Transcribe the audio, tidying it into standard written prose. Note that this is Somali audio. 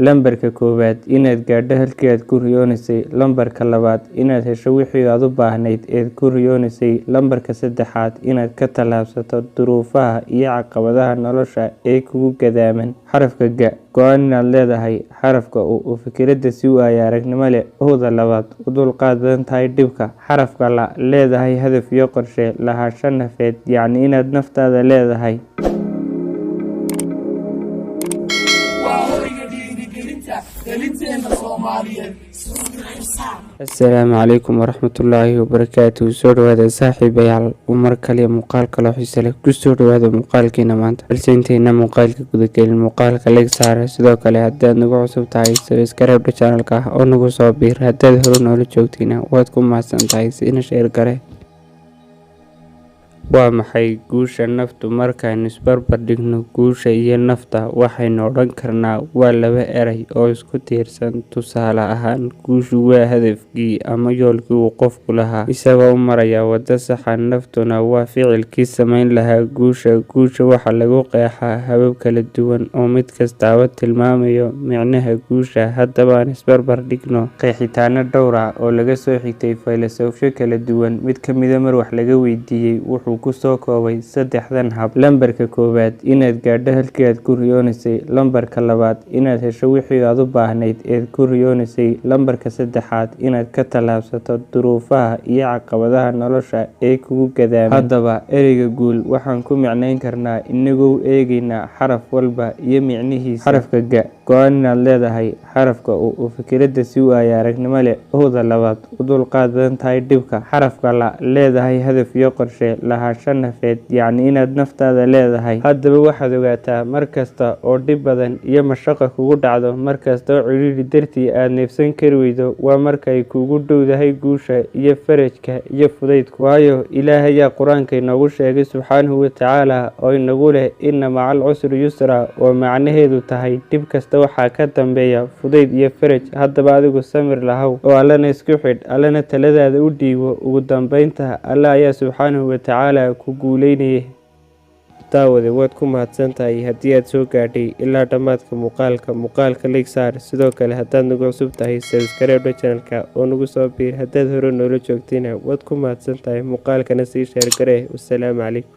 Lambarka koowaad, inaad gaadho halkii aad ku riyoonaysay. Lambarka labaad, inaad hesho wixii aad u baahnayd eed ku riyoonaysay. Lambarka saddexaad, inaad ka tallaabsato duruufaha iyo caqabadaha nolosha ee kugu gadaaman. Xarafka G, go-aan inaad leedahay. Xarafka U, u fikiradda si waayo aragnimo leh. U-da labaad, u dulqaad badan tahay dhibka. Xarafka L, leedahay hadaf iyo qorshe. Lahaansho nafeed, yacni inaad naftaada leedahay. Waa hoyga dhiirigelinta dhalinteenna Soomaaliyeed. Asalaamu calaykum waraxmatullaahi wabarakaatu. Soo dhawaada, saaxiibayaal, mar kaliya muuqaal kaloo xiise leh. Kusoo dhawaada muuqaalkiina maanta. Balse intayna muuqaalka gudagelin, muuqaalka like saara. Sidoo kale, haddaad nagu cusub tahay, subscribe channelka oo nagu soo biir. Haddaad hore noola joogtiina, waad ku mahadsan tahay. Sina share gare. Waa maxay guusha naftu? Markaaynu isbarbar dhigno guusha iyo nafta, waxaynu odhan karnaa waa laba eray oo isku tiirsan. Tusaale ahaan, guushu waa hadafkii ama yoolkii uu qofku lahaa isagoo u maraya waddo saxa. Naftuna waa ficilkii samayn lahaa guusha. Guusha waxaa lagu qeexaa habab kala duwan oo mid kastaaba tilmaamayo micnaha guusha. Haddaba aan isbarbar dhigno qeexitaano dhowr ah oo laga soo xigtay faylasufyo kala duwan. Mid ka mida mar wax laga weydiiyey wuxuu kusoo koobay saddexdan hab: Lambarka koowaad, inaad gaadho halkii aad ku riyoonaysay. Lambarka labaad, inaad hesho wixii aad u baahnayd eed ku riyoonaysay. Lambarka saddexaad, inaad ka tallaabsato duruufaha iyo caqabadaha nolosha ee kugu gadaaman. Haddaba, ereyga guul waxaan ku micnayn karnaa inagoo eegaynaa xaraf walba iyo micnihiisa. Xarafka G, go-aan inaad leedahay. Xarafka U, u fikiradda si waayo aragnimo leh. U-da labaad, u dulqaad badan tahay dhibka. Xarafka L, leedahay hadaf iyo qorshe. Lahaansho nafeed, yacni inaad naftaada leedahay. Haddaba waxaad ogaataa, mar kasta oo dhib badan iyo mashaqo kugu dhacdo, mar kasta oo cidhiidhi dartii aad neefsan kari weydo, waa marka ay kuugu dhowdahay guusha iyo farajka iyo fudaydku. Waayo, Ilaah ayaa Qur-aanka inoogu sheegay subxaanahu watacaala oo inagu leh: "Inna maca alcusri yusra", oo macnaheedu tahay dhib kasta waxaa ka dambeeya fudayd iyo faraj. Haddaba adigu samir lahow oo Allana isku xidh, Allana taladaada u dhiibo. Ugu dambeynta, Alle ayaa subxaanahu watacaala ku guuleynaya. Daawade, waad ku mahadsan tahay haddii aad soo gaadhay ilaa dhammaadka muuqaalka. Muuqaalka like saar. Sidoo kale, haddaad nagu cusub tahay, subscribe channelka oo nagu soo biir. Haddaad hore noola joogtayna, waad ku mahadsan tahay. Muuqaalkana sii share garee. Wasalaamu calaykum.